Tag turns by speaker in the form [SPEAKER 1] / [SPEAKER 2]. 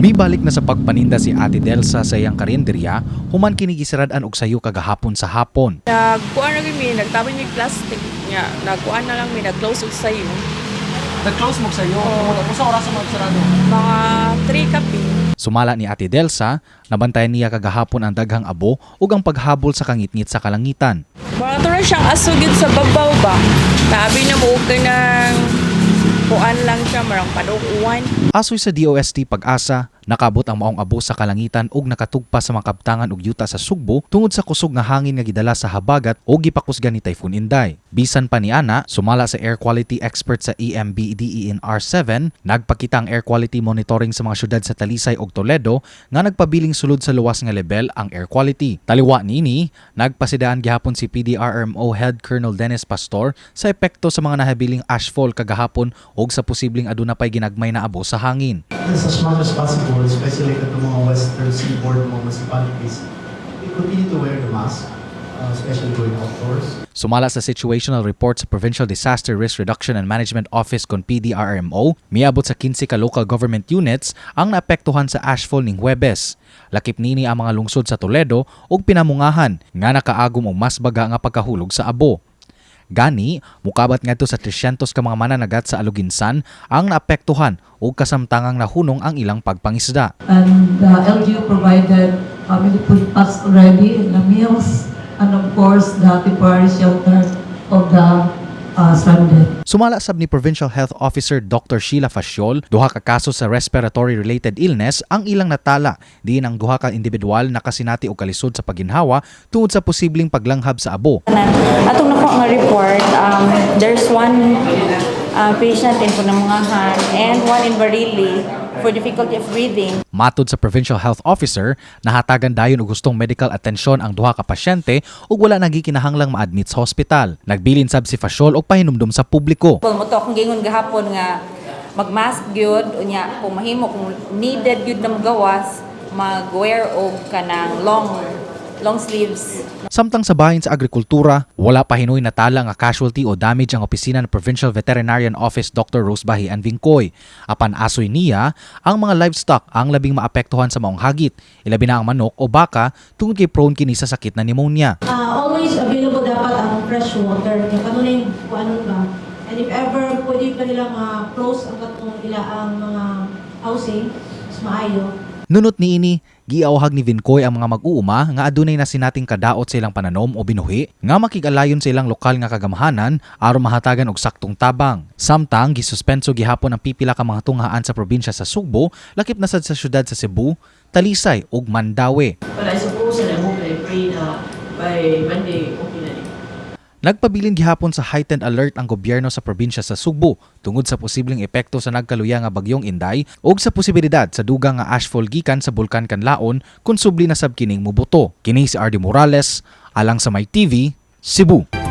[SPEAKER 1] Mibalik na sa pagpaninda si Ate Delsa sa iyang karinderya human kini gisirad-an og sayo kagahapon sa hapon.
[SPEAKER 2] Nagkuan na mi, nagtabon mi plastic nya, nagkuan na lang mi, nag-close og sayo.
[SPEAKER 3] Nag-close mo sa'yo. Oo. Kung sa oras mo magsarado?
[SPEAKER 2] Mga 3 kape.
[SPEAKER 1] Sumala ni Ate Delsa, nabantayan niya kagahapon ang daghang abo ug ang paghabol sa kangitngit sa kalangitan.
[SPEAKER 2] Mga tura siyang aso gyud sa babaw ba. Tabi na mo og kanang kuan lang siya, marang padong-uwan.
[SPEAKER 1] Asoy sa DOST Pag-asa, nakabot ang maong abo sa kalangitan ug nakatugpa sa mga kabtangan ug yuta sa Sugbo tungod sa kusog nga hangin nga gidala sa habagat o gipakusgan ni Typhoon Inday. Bisan pa niana, sumala sa air quality expert sa E EMB DENR 7, nagpakita ang air quality monitoring sa mga syudad sa Talisay ug Toledo nga nagpabiling sulod sa luwas nga level ang air quality. Taliwa niini, nagpasidaan gihapon si PDRRMO Head Colonel Dennis Pastor sa epekto sa mga nahabiling ashfall kagahapon ug sa posibleng aduna pay ginagmay na abo sa hangin.
[SPEAKER 4] Yes, as much as possible, especially katong mga western seaboard mga municipalities, we continue to wear the mask, especially going outdoors.
[SPEAKER 1] Sumala sa situational report sa Provincial Disaster Risk Reduction and Management Office kon PDRMO, miabot sa 15 ka local government units ang naapektuhan sa ashfall ning Huwebes. Lakip nini ang mga lungsod sa Toledo ug Pinamungahan nga nakaagom og mas baga nga pagkahulog sa abo. Gani, mukabat ngadto sa 300 ka mga mananagat sa Aloguinsan ang naapektuhan ug kasamtangang nahunong ang ilang pagpangisda.
[SPEAKER 5] And the LGU provided family food packs already, the meals, and of course, the temporary shelter of the stranded.
[SPEAKER 1] Sumala sab ni Provincial Health Officer Dr. Sheila Faciol, duha ka kaso sa respiratory-related illness ang ilang natala diin ang duha ka individual nakasinati og kalisod sa paginhawa tungod sa posibleng paglanghab sa abo.
[SPEAKER 6] Atong nakuha nga report, there's one patient in Pinamungahan and one in Barili for difficulty of breathing.
[SPEAKER 1] Matod sa Provincial Health Officer, nahatagan dayon og gustong medical atensyon ang duha ka pasyente ug wala nagikinahanglang ma-admit sa hospital. Nagbilin sab si Faciol og pahinumdom sa publiko.
[SPEAKER 6] Well, mao to akong giingon gahapon nga mag-mask gyud unya kung mahimo, kung needed gyud na magawas, mag-wear og kanang long long sleeves.
[SPEAKER 1] Samtang sa bahin sa agrikultura, wala pa hinoy natala nga casualty o damage ang opisina ng Provincial Veterinarian Office Dr. Rose Bahian Vincoy. Apan asoy niya, ang mga livestock ang labing maapektuhan sa maong hagit, ilabi na ang manok o baka tungod kay prone kini sa sakit na pneumonia.
[SPEAKER 7] Always available dapat ang fresh water. Kaya kanunay kung ano ba. And if ever pwede pa nila ma-close ang katong ila ang mga housing, mas maayo.
[SPEAKER 1] Nunot niini, giawhag ni Vincoy ang mga mag-uuma nga adunay nasinating kadaot sa ilang pananom o binuhi nga makig-alayon sa ilang lokal nga kagamhanan aron mahatagan og saktong tabang. Samtang gisuspenso gihapon ang pipila ka mga tunghaan sa probinsya sa Sugbo, lakip na sad sa syudad sa Cebu, Talisay ug Mandaue.
[SPEAKER 8] But I suppose and I hope and I pray na by Monday, okay na ni.
[SPEAKER 1] Nagpabilin gihapon sa heightened alert ang gobyerno sa probinsya sa Sugbo tungod sa posibleng epekto sa nagkaluya nga bagyong Inday ug sa posibilidad sa dugang nga ashfall gikan sa bulkan Kanlaon kung subli na sab kining mubuto. Kini si RD Morales alang sa My TV, Cebu.